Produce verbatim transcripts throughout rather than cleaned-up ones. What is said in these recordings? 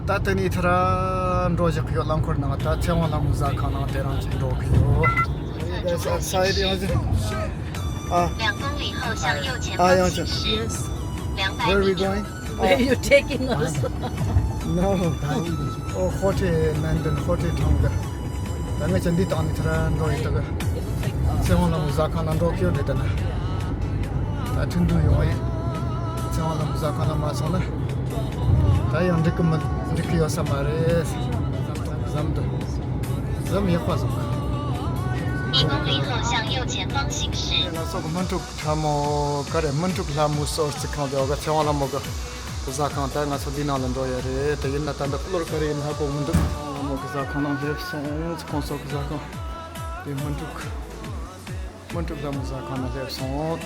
ད་དེ་ནས་ཐར་འགྲོ་བཞག་ཡོད། རླངས་འཁོར་ནང་ད་ཚེ་དབང་ལྷ་མོའི་ཟ་ཁང་ནང་དེ་རང་ཅིག་འགྲོ་གི་ཡོད། ས་ས་ཡི་ཡོང་ཟིན། ཨ། 两公里后向右前方行驶。 Yes. Where are we going? Where are you taking us? No. Oh, Hotel Nandon, Hotel Tonga. ད་ང་ཅག་འདི་བཏང་ནས་ཐར་འགྲོ་ཡི་ད་ག་ཚེ་དབང་ལྷ་མོའི་ཟ་ཁང་ནང་འགྲོ་གི་ཡོད་རེད། ད་ན་ད་ཁྲིན་ཏུ་ཡོང་ཡིན། ཚེ་དབང་ལྷ་མོའི་ཟ་ཁང་ནང་མ་སོང་ན་ད་ཡང་འགྲིག་གི་མི་འགྲིག་གི་ཡོད་ས་མ་རེད། ཟམ་དུ་ཟམ་ཡག་པ་ཟམ། 一公里后向右前方行驶。 ལ་སོགས་སྨིན་དྲུག་ཁྲ་མོ་ག་རེ་སྨིན་དྲུག་ལྷ་མོའི་གསོལ་ཚིགས་ཁང་དེ་འོག་ག་ཚེ་དབང་ལྷ་མོ་གི་ཟ་ཁང་། ད་ང་ཚོ་འདི་ནང་ལ་འགྲོ་ཡ་རེད། དེ་ཡིན་ན་ད་འདི་ཀློར་ག་རེ་ཡིན་ཧ་གོ་མི་འདུག་ལྷ་མོ་གི་ཟ་ཁང་ནང་སླེབས་སོང་། ཁོང་ཚོ་གི་ཟ་ཁང་དེ་སྨིན་དྲུག་སྨིན་དྲུག་ལྷ་མོའི་ཟ་ཁང་ནང་སླེབས་སོང་། ད་ག་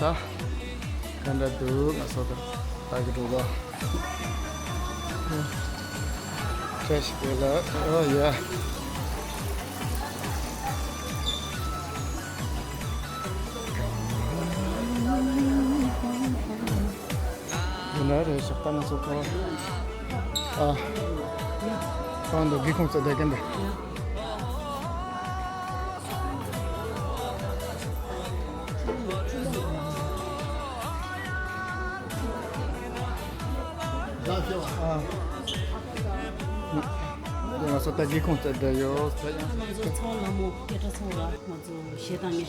འདྲ་འདུག་ང་ཚོ་གི་ད་གི་འགྲོ་ག་བཀྲ་ཤིས་བདེ་ལེགས། ཨོ་ཡ། ཡིན་ན་རེད་ཤག་ད་ང་ཚོ་ག་ཨ། གང་འདུག་སྒེའུ་ཁུང་བརྩེགས་བསྡད་མཁན་འདི། ཨ། ང་ཚོ་ད་སྒེའུ་ཁུང་བརྩེགས་བསྡད་ཡོད། ང་ཚོ་ཚེ་དབང་ལྷ་མོ་སྐད་གྲགས་ཚང་བ་ང་ཚོ་གཞས་བཏང་ངེས།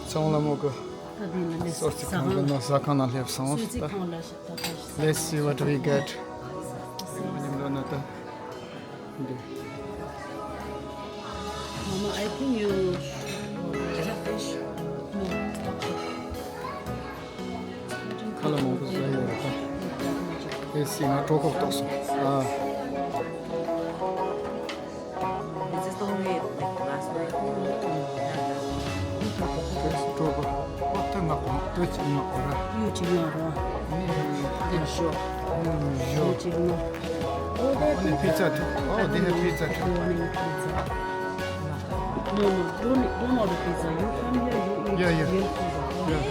ཚེ་དབང་ལྷ་མོ་གི་ད་འདི་ལ་ནས་གསོལ་ཚིགས་ཁང་གི་ནང་ཟ་ཁང་ནང་སླེབས་སོང་། གསོལ་ཚིགས་ཁང་ལ་ཞིག་ད་ད་ཞིག Let's see what we get. མཉམ་དུ་ན་ད། འདི། Mama, I think you ཁ་ལག་མང་པོ་བཟོས་ཡོད་རེད་ད། ཨེ་སི་ང་གྲོད་ཁོག་ལྟོགས་སོང་། ཨ། Is this the one we ate, like, last night? གྲོད་ཁོག་ཨོ་ད་ང་གོང་ཏོ་ཅིག་ང་ཨོ་ར། ཡོད་ཅིག་ང་ར། ཨ་ནི་ཞོ། ཨ་ནི་ཞོ། ཞོ་ཅིག་ང་། ཨོ་ད་ཨ་ནི་པི་ཙ་ཐུག་ཨོ་དེ་ནི་པི་ཙ་ཐུག No, no, don't, don't order pizza. You come here, you eat Yeah, yeah. real pizza. Yeah.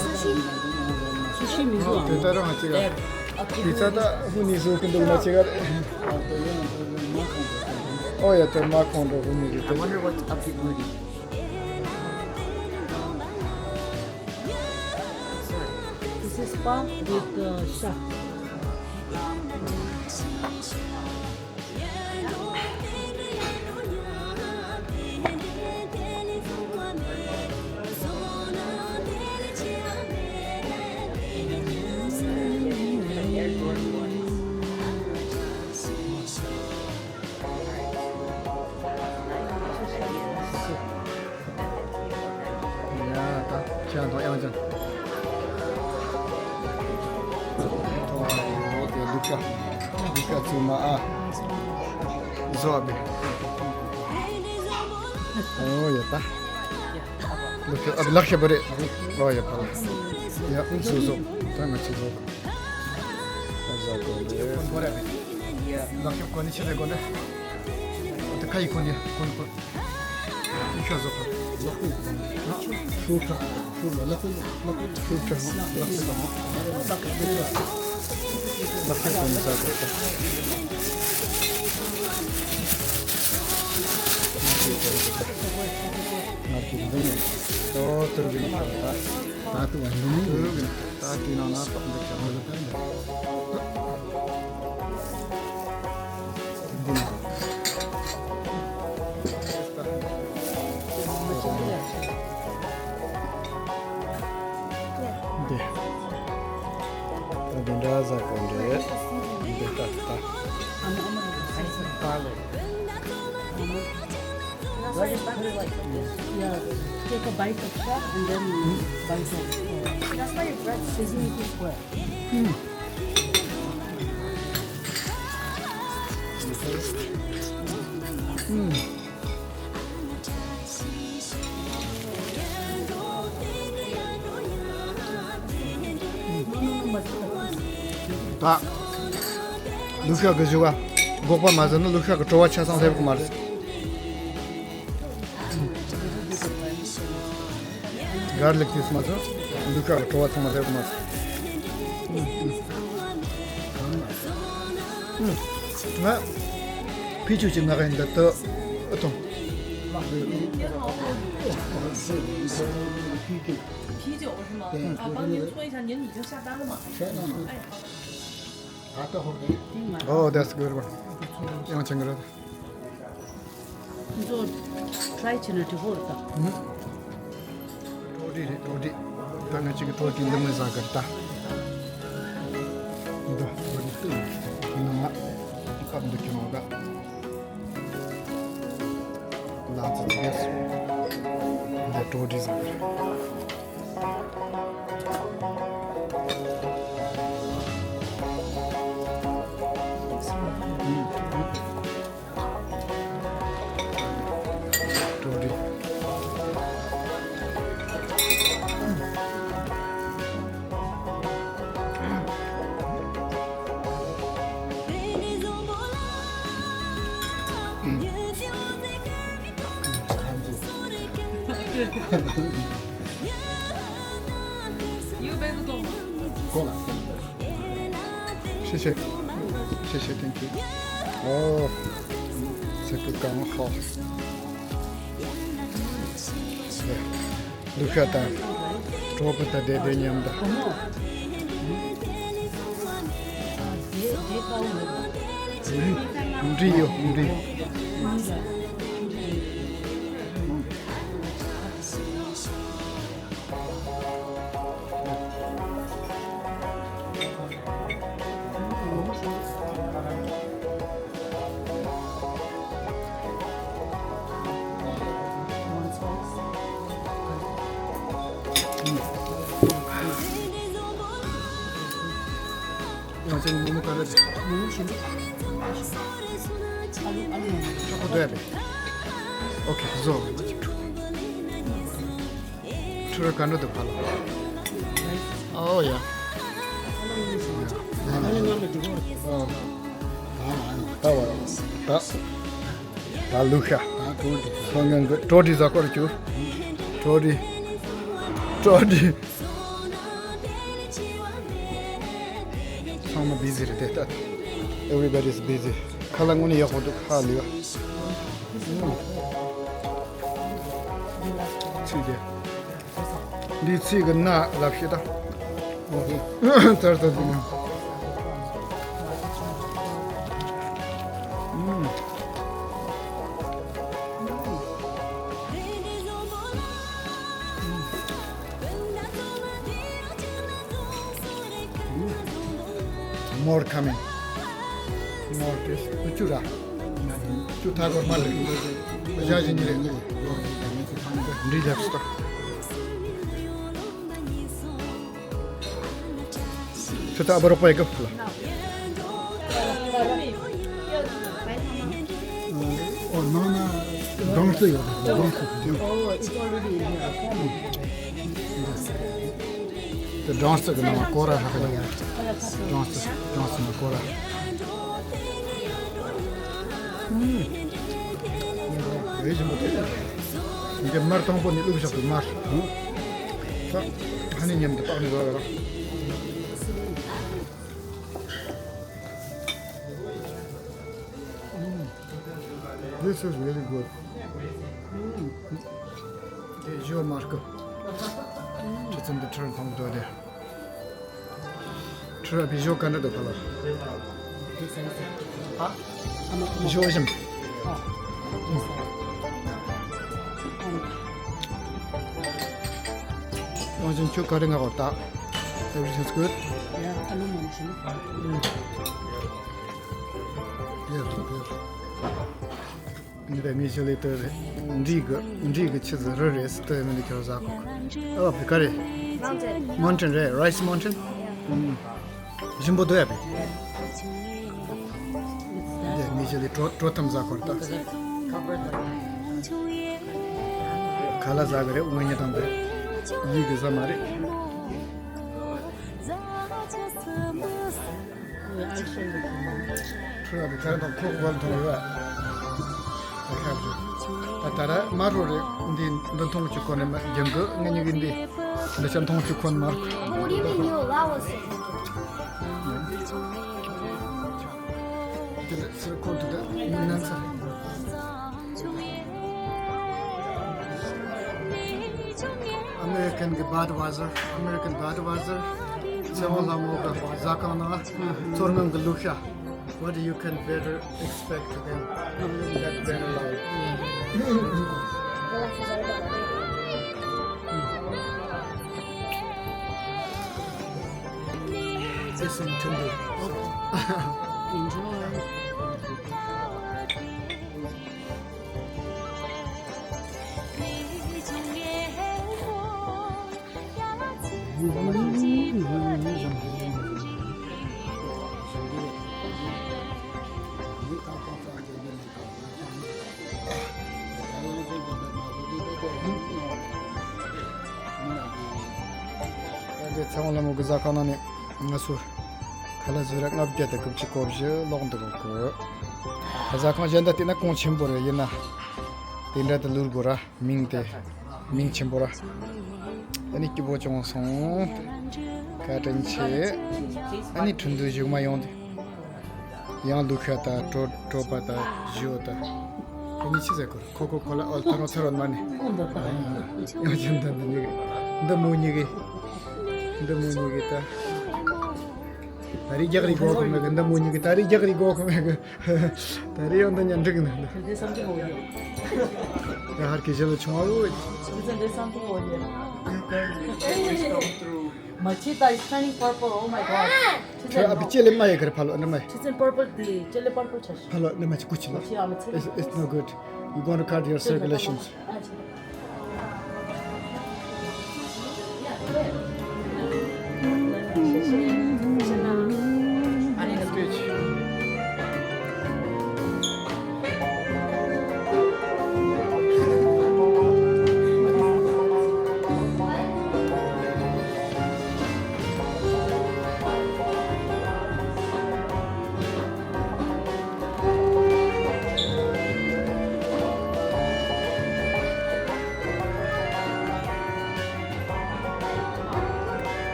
Sushi, sushi མི་འདུག་དེ་ལྟར་རང་ཅིག་པི་ཙ་ད་ཧུ་ནི་བཟོ་གི་འདུག་ན་ཅིག་ག་རེད། ཨོ་ཡ་དེ་མ་ཁོང་འགྲོ་ཧུ་ནི་གི I དེ། Wonder what's up with Moody. This is pho with uh, sha. ཡ་ད་ཅང་དང་དབྱངས་ཅན། ཐོག་ཡོད་དེ་ལུག་ཤ། ལུག་ཤ་བཙུགས་མ་ཨ། བཟོ་བ་བི། ཨོ་ཡ་ད། ལུག་ཤ་ཨ་ལག་ཤ་བ་རེད། ཨོ་ཡ་ཕ་ལ། ཡ་བཟོ་བཟོ། ད་ང་ཚོ་བཟོ། ད་བཟོ་དགོས་རེད། ལག་ཤ་གོན་ནི་ཆེ་ལས་གོན་ནི། ད་ཁ་ཡི་གོན་ནི་གོན་གོན། ཤ་ཟོ་ཁ། ཤུགས་ཁྲ། ཤུགས་ལ་ལག་པ་ལག་པ། ཤུགས་ཁྲ་ལག་པ་ལག་པ། ལག་པ་ལག་པ། ང་ཚོ་འདི་ནས་ཏོ་ཏོར་གི་ནང་ད་ད་དུ་བ་འདི་ནས་ད་དེ་ནང་ན་ཏོག་འདི་ཆགས་འདུག་འདི་ནས། འདི། ད་འདི་འདྲ་ཟ་གོ་འདྲེ། འདི་ད་ད། Yeah, take a bite of that and then bite of uh, That's why your breath seasoning is wet. ད་ལུག་ཤ་གི་བཞི་བ་སྒོག་པ་མ་ཟ་ན་ལུག་ཤ་གི་བྲོ་བ་ཆ་ཚང་སླེབས་གི་མ་རེད། གར་ལིག་དུས་མ་ཚོ་ལུག་ཤ་གི་བྲོ་བ་ཚང་མ་སླེབས་གི་མ་རེད། ང་ཕི་ཆུ་ཅི་ང་ག་ཡིན་ད་ཏོ་ཨ་ཏོ། 啤酒是吗？啊，帮您搓一下，您已经下单了吗？还是？哎，好的。 Oh, that's good one. ཡང་ཆེན་གི་རེད། ཁྱོད་ཚོ་try བྱས་ན་འགྲིག་གོ་རེད་ད། ཧུམ། ཊོ་ཊི་རེད། ཊོ་ཊི། ད་ང་གཅིག་གི་ཊོ་ཊི་འདི་མོ་ཟ་གི་རེད་ད། འདི་ཊོ་ཊི་སྟོད་ནས་མ་ཨབ་འདི་ཁྱོད་ད། ལ་ཙི་ཙི་གེ་སོ། འདི་ཊོ་ཊི་ཟ་གི་རེད། གོ་ལ། 谢谢。谢谢，thank you。哦，这个刚好。对，ལུག་ཤ་དང་གྲོགས་པོ་དང་བསྡད་བསྡད་མཉམ་དུ། འདྲི་ཡོད། འདྲི་ཡོད། ང་ཚོའི་མོག་མོག་ག་རེ་རེད། མོག་མོག་ཞིམ་པོ། ཨ་ལུ་ཨ་ལུ་མོག་མོག་ཆོག་གོ་འདོད་པས། ཨོ་ཁེ་བཟོ། ཁྲུ་ར་ག་འདྲ་འདུག་ཕ་ལ། ཨོ་ཡ། ཨ་ལུ་ང་ལ་འགྲོ་གོ། ཨོ། ད་ལ་ད་བ་ད། ད་ལུག་ཤ། ད་ཀྲོ་ཀྲི། ཁོ་ངན་གི་ཀྲོ་ཀྲི་ཟ་ཀོ་ར་ཅུ། ཀྲོ་ཀྲི། ཀྲོ་ཀྲི། ཚང་མ་བི་ཟི་རེད་དེ་ད། Everybody is busy. ཁ་ལག་དངོས་གནས་ཡག་པོ་འདུག་ཧ་ལས་པ། ཚིག་དེ། འདིའི་ཚིག་གི་སྣ་ལབ་ཤེས་ད། ཨོ་ཧེ། ཙར་ཙར་ཙར། ཨུམ། More coming. More this. ཅུ་ར། ཅུ་ཐ་གོར་མ་ལེ། ཞག་བཞི་ཉིན་རེ། འདི་རྒྱབ་སྟོ། ཁྱོད་ཚོ་ཨ་བ་རོགས་པ་ཡི་གི་ཕུ་ལ། ཨོ་ནང་ན་སྦྲང་རྩི་ཡོད་རེད། སྦྲང་རྩི་དེ། དེ་སྦྲང་རྩི་གི་ནང་ལ་སྐོར་ར་ཧྲ་ཧྲ་ཡོད་རེད། སྦྲང་རྩི་སྦྲང་རྩི་ནང་སྐོར་ར། ཨུམ། རེ་ཞིམ་པོ་འདུག་འདི་མར་དང་པོ་ནས་བླུགས་བཞག་པའི་མར། ཧ་ནི་མཉམ་དུ་བཏགས་ནས་བཟོ་ཡོད་ར། This is really good. འདི་ཞོ་མར་ཀུ། ཁྱེད་ཚོ་འདི་ཁྲིར་མཐོང་གི་འདུག་དེ། ཁྲིར་བི་ཞོ་ག་འདྲ་འདུག་ཕ་ལ། ཨ། བི་ཞོ་ཞིམ། ཨ། དབང་ཆེན་ཁྱོད་ག་རེ་ང་གོ་ད། Everything's good? Yeah, ཨ་ལུ་མང་ཞིམ། Yes, yes. འདི་ནི་ཆུ་ལི་དེ་འབྲས་གི་འབྲས་གི་ཆུ་ཟི་རི་རེད་ཟེར་དེ་མི་འདི་ཁྱོད་ཟ་གོ། ཨ་བི་ག་རེད། Mountain རེད། Rice mountain. ཞིམ་པོ་འདུག་ཡ་བི། འདི་ནི་ཆུ་ལི་དྲོ་དྲོ་ཐམ་ཟ་གོ་རེད་ད། ཁ་ལག་ཟ་གི་རེད། དངོས་གནས་དང་དེ་ཡིད་གི་ཟ་མ་རེད། ཁྲུ་ཡ་དེ་ག་རེ་དང་ཁོག་ཝལ་ཐོང་ཡོད། ད་ཁ་བཞི། ད་ད་ར་མ་རོ་རེ་འདི་འདི་མཐོང་ཆུ་ཁོ་ནས་མ་རྒྱང་གི་ང་གཉིས་ཀྱི་འདི་འདི་ཆ་མཐོང་ཆུ་ཁོ་ནས་མ་རོ། What do you mean you allow us to drink it? དེ་ལ་ཚུར་ཁོང་དུ་ད་མི་སྣང་ཚར། American གི་Budweiser, American Budweiser, ཚེ་དབང་ལྷ་མོ་གི་ཟ་ཁང་ནང་ཚོར་སྣང་གི་གླུ་ཤ། What you can better expect than that better life? Listen to me. Enjoy. ཚེ་དབང་ལྷ་མོ་གི་ཟ་ཁང་ནང་ནས་ང་ཚོ་ཁ་ལག་ཟ་ར་ལྔ་བརྒྱ་དང་དགུ་བཅུ་གོ་བཞི་ལོག་འདུག་གི། ཟ་ཁང་གཞན་དག་བལྟས་ན་གོང་ཆེན་པོ་རེད། ཡིན་ན་དེ་འདྲ་དུ་ལུར་དགོས་ར། མིང་དེ་མིང་ཆེན་པོ་ར། ཨ་ནི་སྐྱིད་པོ་བྱུང་སོང་། བཀའ་དྲིན་ཆེ། ཨ་ནི་ཁྲིན་ཏུའུ་གཞུག་མ་ཡོང་དེ། ཡང་ལུ་ཤ་དང་གྲོ་གྲོ་པ་དང་ཞོ་དང་། ཨ་ནི་ཆི་ཟེར་གོ་ཁོ་ཁོ་ཁོ་ལ་ཨོལ་ཐ་རོ་ཚ་རོ་མ་ནི། ཡང་ཅན་དང་འདི་གཉིས་ཀྱི་འདི་མོ་གཉིས་ཀྱི་འདི་མོ་གཉིས་ཀྱི་ད། ད་རེས་རྒྱག་རེས་གོ་གི་མེད་གི། འདི་མོ་གཉིས་ཀྱི་ད་རེས་རྒྱག་རེས་གོ་གི་མེད་གི། ད་རེས་ཡང་འདི་ཉན་འགྲིག་ནི་འདི། There's something over here. ཡ་ཧར་གི་ཞལ་ལ་ཆུང་བ་བོ། Listen, there's something over here. Machita is turning purple. Oh my God. ཁྱོད་ཨ་བི་ཅེ་ལེ་མ་ཡེ་གར་ཕ་ལོ་ནི་མ་ཡེ། She's in purple. The ཅེ་ལེ་purple ཆ་ཤི། ཕ་ལོ་ནི་མ་ཅི་ཀུ་ཅི་ལོ། It's, it's no good. You're going to cut your circulations.